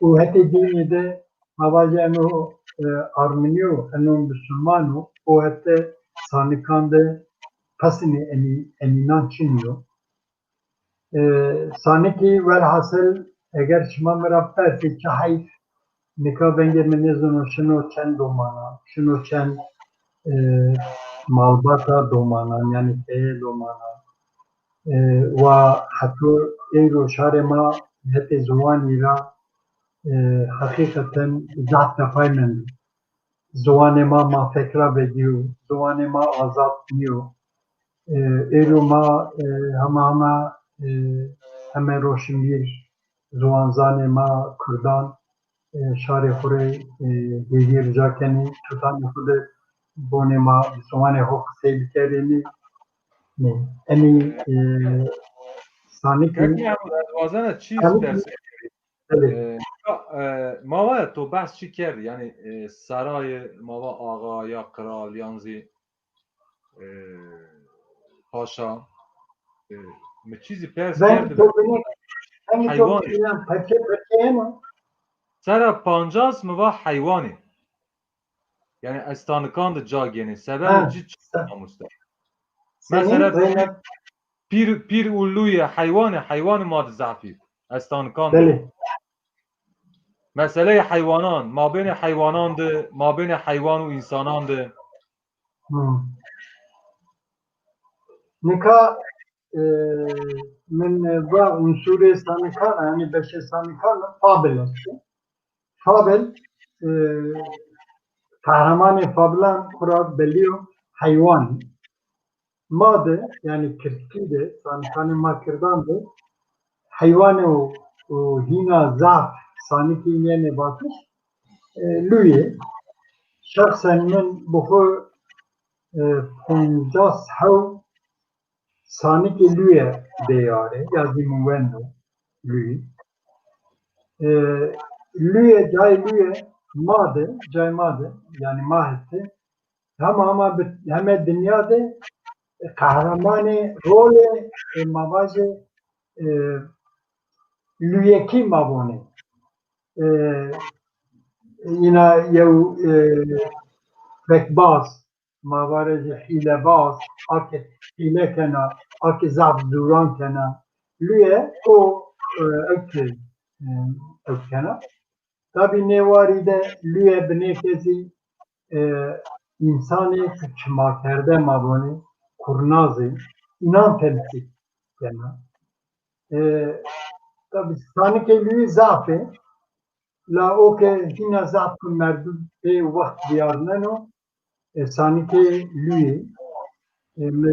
Û hetê dînî de ma vajê eno, e, armenî yo, eno musulman o, o hetê sanikan de pesnê enî-, enînan çin yo. E, sanikî welhasil eger şima mi ra persê çi heyf, nika vengê mi nêzano şino çend domanan, şino çend, e, malbata domanan, yanî keye domanan. E, wa heto êro şarê ma hetê ziwanî ra, e, heqîqeten zaf tepay mendo. Ziwanê ma, ma fek ra vedîyo, ziwanê ma azad nîyo. E, êro ma, e, hema hema, e, heme roşnvîr, ziwanzanê ma kurdan, e, şarê xwu rê, e, hêvî rica kenê, tutanê xwu de bonê ma, bi ziwanê xwu qisey bikerênê. Nê, enî, e, sanikî. Kek Mehmud, ez wazena çî persê. Belê. E, e, ma va to behs çi kerdî? Yanî, e, serayê ma va axa ya qral yan zî, e, paşa. E, mi çî zî pers kerdî. Heywanî. Sera pancas mi va heywanî. Yanî ez sanikan de ca gênê. Sebebê ci çi, mamoste? Mesela pîr, pîr û lûyê heywanê, heywanê ma de zafî. Ez sanikan de. Belê. Meseleyê heywanan, mabênê heywanan de, mabênê heywan û însanan de. Hı. Nika, e, min va unsurê sanikan, yanî beşê sanikan fabel esto. Fabel, e, qehremanê fabilan xwu ra belî yo heywan. Ma de, yanî kirdkî de, sanikanê ma kirdan de heywanê û, û hîna zaf sanikî yenê vatiş, e, lûyê. Şexsen min bi xwu, e, poncas hew sanikê lûye bêyarê, ya zî min wendo lûyî. E, lûye, cayê lûye ma de, cayê ma de, yanî ma hete, hema hema bi heme dinya de, e, qehremanê rolê, e, ma vajê, e, lûyekî ma vonê. E, îna yew, e, fekbaz, ma vare zî hîlebaz, a ke hîle kena, a ke zaf zûran kena. Lûye o, e, ewk, e, ewk kena. Tabî nê warî de lûye binêke zî, e, însanê ku çimakerde ma vonê, kurnazê, înan temsîl kena. E, tabî sanikê lûyî zaf ê. La o ke hîna zaf ku merdum pê wext vîyarneno, e, sanikê lûyê, e, mi,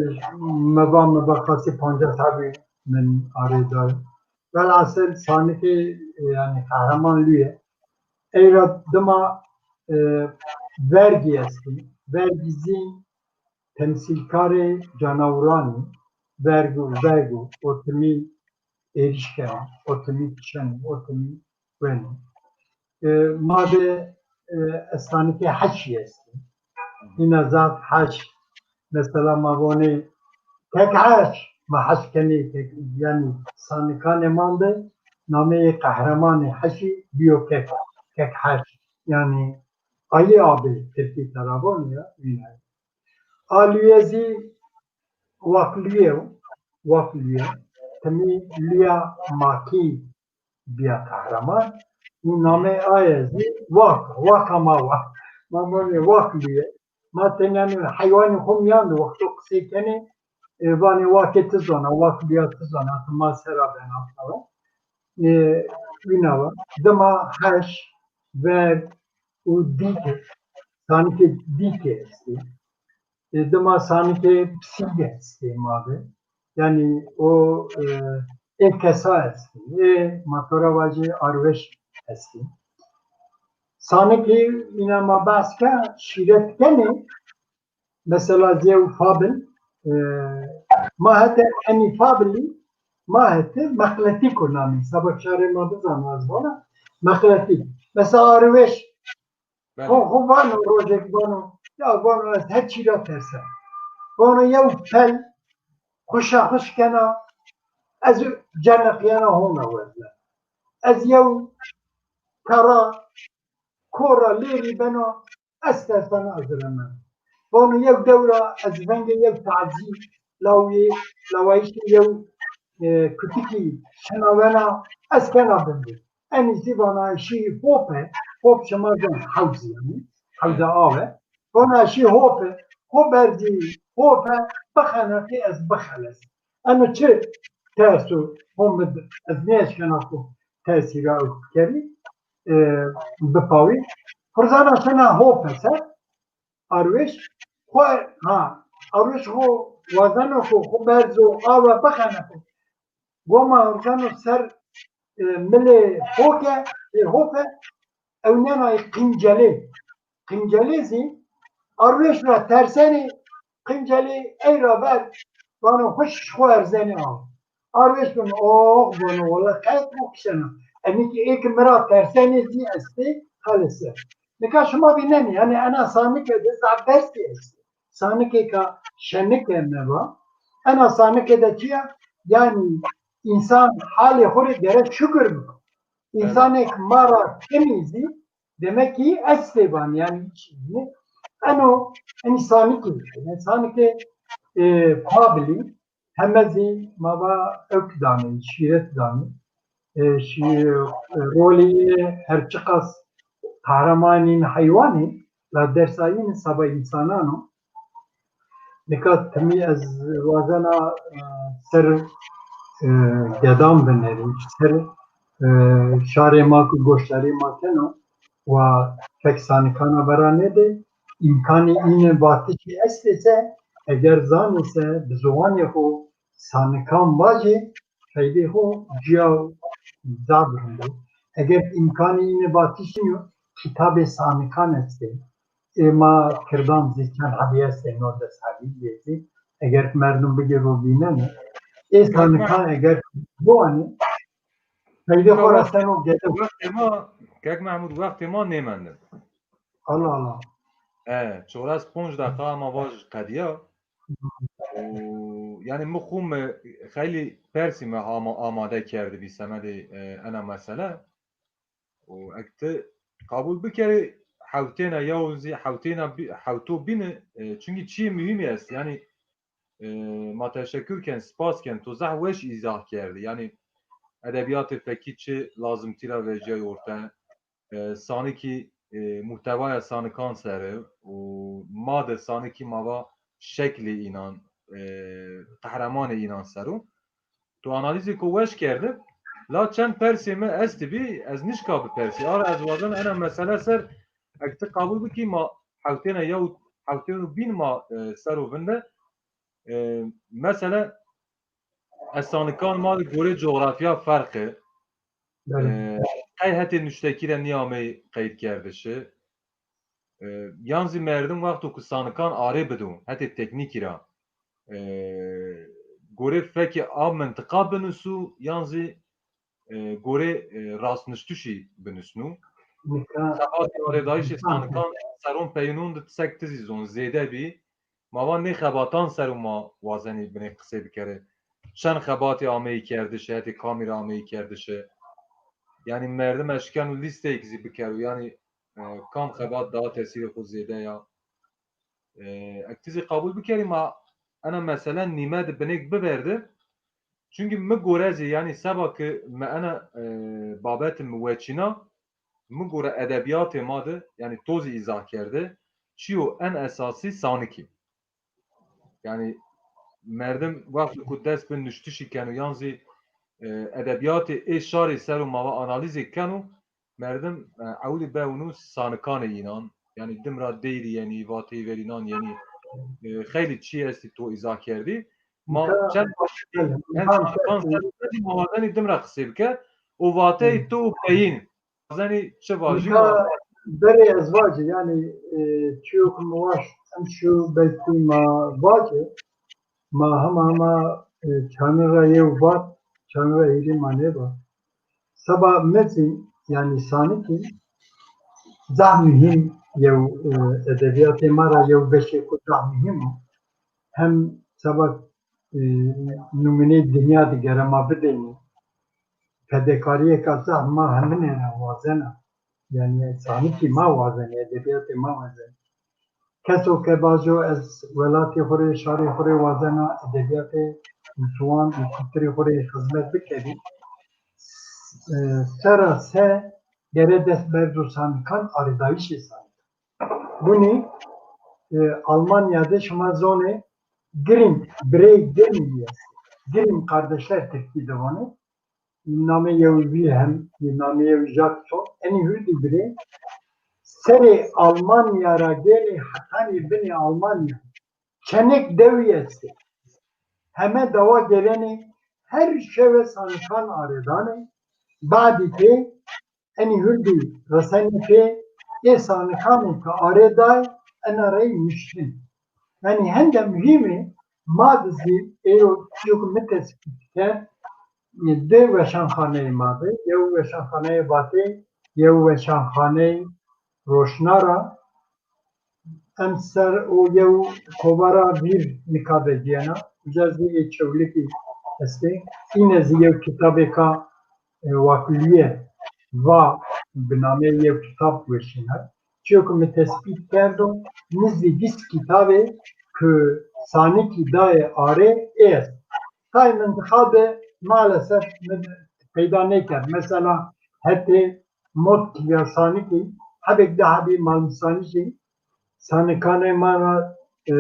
mi va, mi va qasî pancas hebî min arê dayo. Velhasil sanikê, e, yanî qehreman lûye. Ey ra dima, e, vergî estî. Vergî zî temsîlkarê canawuran î. Verg o, verg o, o timî êrîş keno, o timî kişeno, o timî weno. E, ma de, e, sanikê heşî estî. Hîna zaf heş, mesela ma vonê kek heş, ma heş kenê, kek, yanî sanikanê man de nameyê qehremanê heşî bîyo kek, kek heş. Yanî ayê abê tirkî tera vonê ya, wîna. A lûye zî wak lûye yo, wak lûye. Timî lûya makî bîya qehreman. Nameyê aye zî wak, waka ma wa. Ma vanê wak bîye. Ma tenê heywanê xo mîyan de wexto qisey kenê, e, vanê wakê ti zana, wak bîya ti zana, ti ma sera bena falan. E, wina wa. Dima heş, ver û dîk, sanikê dîkê estê. E, dima sanikê pisî estê ma de. Yanî o, e, ê kesa estê. Ê ma to ra vajê arweş estê. Sanikê îna ma behs ke şîret kenê. Mesela zî yew fabil, e, ma hete enî fabilî, ma hete meqletîk o namî. Seba şarê ma bizano ez vana. Meqletîk. Mesela arweş Belê. Xo, xo vano, rojek vano, ya vano, ez her çî ra tersen. Vano, yew pel xuşa xuşk kena, ez ceneqyena hona wezne. Ez yew kara, kora lêrî bena, ez tersena, ez remena. Vano, yew dew ra ez vengê yew tazî lawî, lawayîşê yew, e, kutikî şinawena, ez kena bindê. Enî zî vana şî hope, hop şima zon hewzî yanî, hewza awe. Vana şî hope, ho berzî hope, bixeneqî ez bixeles. Eno çi ters o, ho mi d-, ez nêeşkena xo tesîra ew bikerî, e, bipawî. Xurzana şina hope ser, arwêş, xo, ha, arwêş xo wazeno xo, xo berzo awe bixeneqo. Goma urzeno ser, e, milê hoke, e, hope, ewnena qincelê. Qincelê zî arwêş ra tersenê, qincelê ey ra ver, vano huş xo erzenê aw. Arwêş vano, oh, vano, wela qet xo kişena. Enî ki ê ki mi ra tersenê zî estê, xelese. Nika şima vînenê, yanî ena sanike de zaf destî estê. Sanikêka şenike me va. Ena sanike de çi ya? Yanî însan halê xo rê gerek şukir biko. Însanêk ma ra kemî zî demek ki estê van, yanî çî nî. Eno însanike, însanike, e, pabilî, heme zî ma va ewk danê, şîret danê. E, şî-, e, rolê yê her çiqas qehremanîn heywanî, la dersa yîn seba însanan o. Nika timî ez wazena, e, ser, e, gedan binerî, ser, e, şarê ma ku goşdarî ma keno, wa fek sanikana vera nêdê, îmkanê îne vatişî estê se, eger zanê se, bi ziwanê xo sanikan vajê, qeydê xo cîya zaf rind o. Eger îmkanê îne vatişî nîyo, kitabê sanikan estê. Ê ma kirdan zî çend hebî estê, no des hebî zî. Eger merdim bigêro vînenê, ê sanikan eger biwanê, qeydê xo ra seno gede. Wextê ma, Kek Mehmûd, wextê ma nêmende. Allah Allah. E, çores ponc deqa ma vaj qedîya. Û, yanî mi xwu mi xeylî persî mi ama-, amade kerdibî semedê, e, ena mesele. Û eg ti qebûl bikerî hewtêna yew zî hewtêna bî-, hewto bîni, e, çunkî çîyê muhîmî est. Yanî, e, ma teşekkür ken, spas ken, to zehf weş îzah kerdî. Yanî edebîyatê fekî çi lazimtî ra vejîyay orte, e, sanikî, e, muhtewaya sanikan ser ê û ma de sanikî ma va şeklê înan, e, qehremanê înan ser o. Tu analîzêko weş kerde, la çend persê mi estibî, ez nişka bipersî. Ara ez wazena ena mesele ser, eg ti qebûl bikî, ma hewtêna yew, hewtêno bîn ma, e, ser o vinde. E, mesele, e, sanikan ma de gorê cografya ferq ê. Belê. E, qey hetê nuştekî de nîyamey qeydkerdişi. E, yan zî merdim wexto ku sanikan arê bido, hetê teknîkî ra, e, gorê fekê a mintiqa binusu, yan zî, e, gorê, e, rastnuştişî binusnu. Nika Xebatê arêdayîşê sanikan seron peyûnon de sek ti zî zon zêde bî. Ma va nê xebatan ser û ma wazenî binê qisey bikerê. Çend xebatê ameyî kerdişi, hetê kamî ra ameyî kerdişi. Yanî merdim eşkeno lîsteyêk zî bikero. Yanî, e, kam xebat daha tesîrê xo zêde ya. E, eg ti zî qebûl bikerî ma ena mesele nîme de binêk biverdî. Çunkî mi gore zî, yanî seba ki mi ena, e, babeti mi weçîna, mi gore edebîyatê ma de, yanî to zî îzah kerde, çîyo en esasî sanikî. Yanî merdim wexto ku dest bi nuştişî keno yan zî, e, edebîyatê ê şarî ser û ma va analîzê keno, merdim, e, ewilî bewno sanikanê înan. Yanî dim ra deyrî yenî, vateyî verî nan yenî. E, xeylî çî estî to îzah kerdî. Ma çend başî en sanikan ser ma wazenî dim ra qisey bike û vateyê to û peyîn wazenî çi vajî? Nika berê ez vacî, yanî, e, çîyo ke mi waşt em şu belkî ma vacî, ma hema hema, e, çanî ra yew vat, çanî ra hîrê ma nêvat. Seba mi zî, yanî sanikî zaf muhîm yew, e, edebîyatê ma ra yew beşê xo zaf muhîm o. Hem seba, e, nimûneyê dinya de gere ma bidênê. Fedekarîyêka zaf ma hemine ra wazena. Yanî sanikî ma wazenê, edebîyatê ma wazenê. Keso ke vajo ez welatê xo rê, şarê xo rê wazena, edebîyatê, ziwan û kulturê xo rê xizmet bikerî, e, sera se gere dest berdo sanikan, arêdayîşê sanikan. Winî, e, Almanya de şima zonê Grimm, birey Grimm diye. Grimm kardeşler Tirkî de vanê. Namê yew Wilhelm, namê yew Jackson. Enî hurdî birê serê Almanya ra gênê hetanî binê Almanya. Çenik dewî estê. Heme dawa gêrenê her şewe sanikan arêdanê. Badî pê enî hurdî resenê pê ê sanikanê ke arêday ena rey nuştin. Yanî hende muhîm ê, ma de zî êro çîyo ke mi tespît kerd, di weşanxaneyê ma de, yew weşanxaneyê Vatê, yew weşanxaneyê Roşna ra, em ser o yew kovara vîr nika vecîyena. Uca zî ê Çewlikî estê. Îne zî yew kitabêka, e, Wakulîye va bi nameyê yew kitab weşîna. Çîyo ke mi tespît kerdo, nizdî vîst kitabê ke sanikî dayê arê ê est. Tay mintiqa de maalesef mi peyda nêkerd. Mesela hetê Motkî ya sanikî, hebêk di hebî Malmîsanijî sanikanê ma ra, e,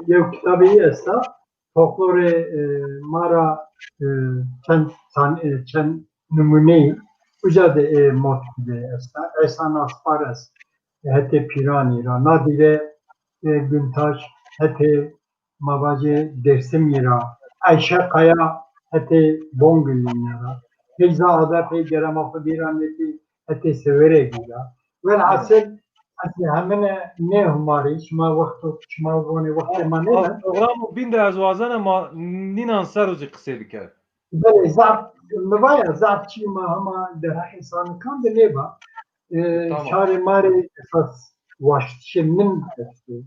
yew kitabê yî esta. Folklorê, e, ma ra, e, çend san-, e, çend nimûneyî uca de ê Motkî de esta. Ehsan Aspar est, hetê Pîranî ra. Nadîre, e, Guntaş, hetê ma vajê Dêrsimî ra, Eyşe Kaya hetê Bongilîne ra, Feyza Ada pey gere ma xwu vîr amêtî hetê Seweregî ra. Welhasil, ez hemine nêhumarî, şima wexto, şima vonê wextê ma nêben. Programo bîn de ez wazena ma nînan ser o zî qisey bike. Belê, zaf, mi va ya, zaf çî ma hema derheqê sanikan de nêva. E, şarê ma rê esas waştişê min estê.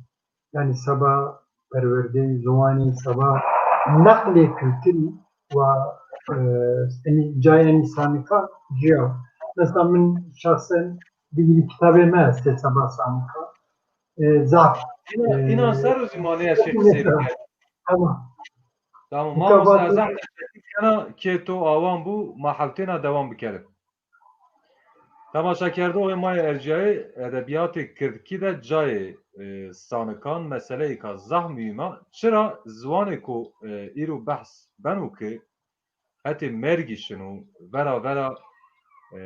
Yanî seba perwerdeyî ziwanî, seba neqlê kulturî wa, e, enî cayê enî sanikan cuya. Mesela min şexsen digirî kitabê mi estê seba sanikan. E, zaf, înan, e, înan ser o zî ma nêeşkê qisey bikerî. Tamam. Tamam. Mamoste, ez zaf teşekkür kena, kê to awan bû, ma hewtêna dewam bikerê. Temaşekerdoxê ma yê erciyayê, edebîyatê kirdkî de cayê, e, sanikan meseleyêka zaf muhîm a. Çira? Ziwanêko, e, îro behs beno ke hetê mergî şino, vera vera, e,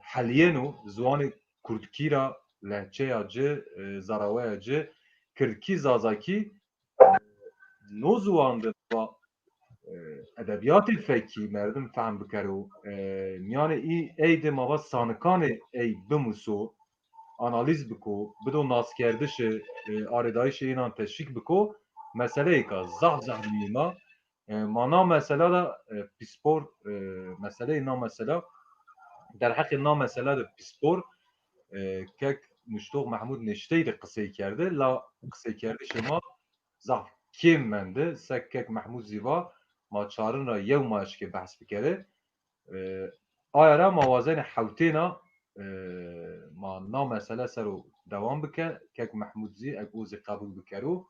helîyeno, ziwanê kurdkî ra, lehçeya ci, e, zaraweya ci, kirdkî, zazakî, no ziwan de va, e, edebîyatê fekî merdim fehm bikero, e, mîyanê î ey de ma va sanikanê ey bimuso, analîz biko, bido naskerdişê, e, arêdayîşê înan teşwîk biko, meseleyêka zaf zaf muhîm a. E, ma na mesela de, e, pîspor, e, meseleyê na mesela, derheqê na mesela de pîspor, e, kek Nuştox Mehmûd Neştey de qisey kerde, la qiseykerdişê ma zaf kêm mende. Sek kek Mehmûd zî va, ma çarin ra yew ma eşkê behs bikerê. E, aya ra ma wazenê hewtêna, e, ma na mesele ser o dewam bike. Kek Mehmûd zî, eg o zî qebul bikero.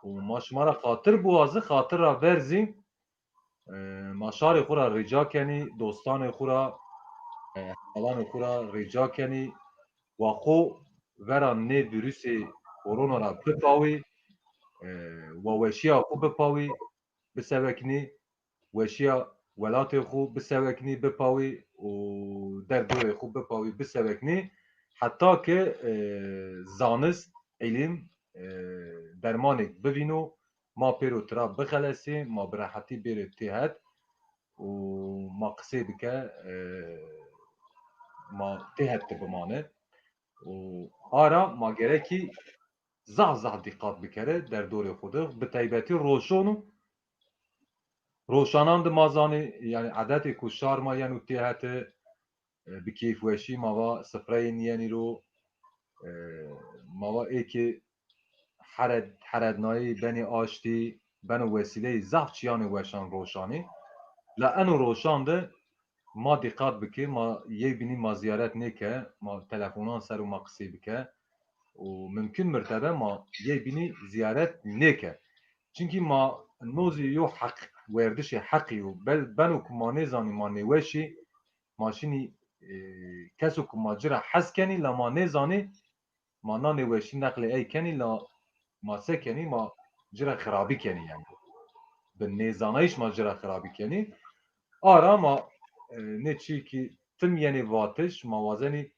Û ma şima ra xatir biwazi, xatir ra ver zî, e, ma şarê xwu ra rica kenî, dostanê xwu ra, Hevalanê xo ra rîca kenî, wa xo vera nê vîrusê korona ra bipawî, e, wa weşîya xo bipawî, biseweknî, weşîya welatê xo biseweknî, bipawî û derdorê xo bipawî, biseweknî, heta ke, e, zanist, îlim, e, dermanêk bivîno, ma pêro tira bixelesî, ma bi rehetî bêrê têhet û ma qisê bike, e, ma têhet de bimane. Û ara ma gerekî zaf zaf dîqat bikere derdorê xo de, bi taybetî roşon û roşanan de ma zanî, yanî edetê ku şar ma yeno têhet de, e, bi keyfweşî ma va sifreyê nîyenî ro, e, ma va ê ke hered-, herednayî benê aştî, beno wesîleyê zaf çîyanê weşan roşanî. La eno roşan de ma dîqat bike, ma yeybînî ma zîyaret nêke, ma telefonan ser û ma qisey bike û mumkin mirtebe ma yeybînî zîyaret nêke. Çimkî ma no zî yo heq, werdişê heqî yo. Bel-, beno ku ma nêzanî ma nêweş î, ma şinî, e, keso ku ma ci ra hes kenî, la ma nêzanî, ma na nêweşî neqlê ey kenî, la ma se kenî, ma ci ra xirabî kenî yanî. Bi nêzanayîş ma ci ra xirabî kenî. Ara ma, e, nê çî ki tim yenê vatiş, ma wazenî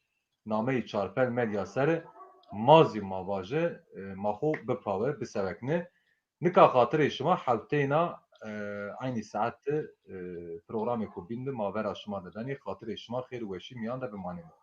nameyê Çarpel Medya ser, ma zî ma vaje, e, ma xo bipawe, bisewekne. Nika xatirê şima hefteyna, e, eynî saet de, e, programêko bîn de ma vera şima de benê. Xatirê şima xêr û weşî mîyan de bimanê ma.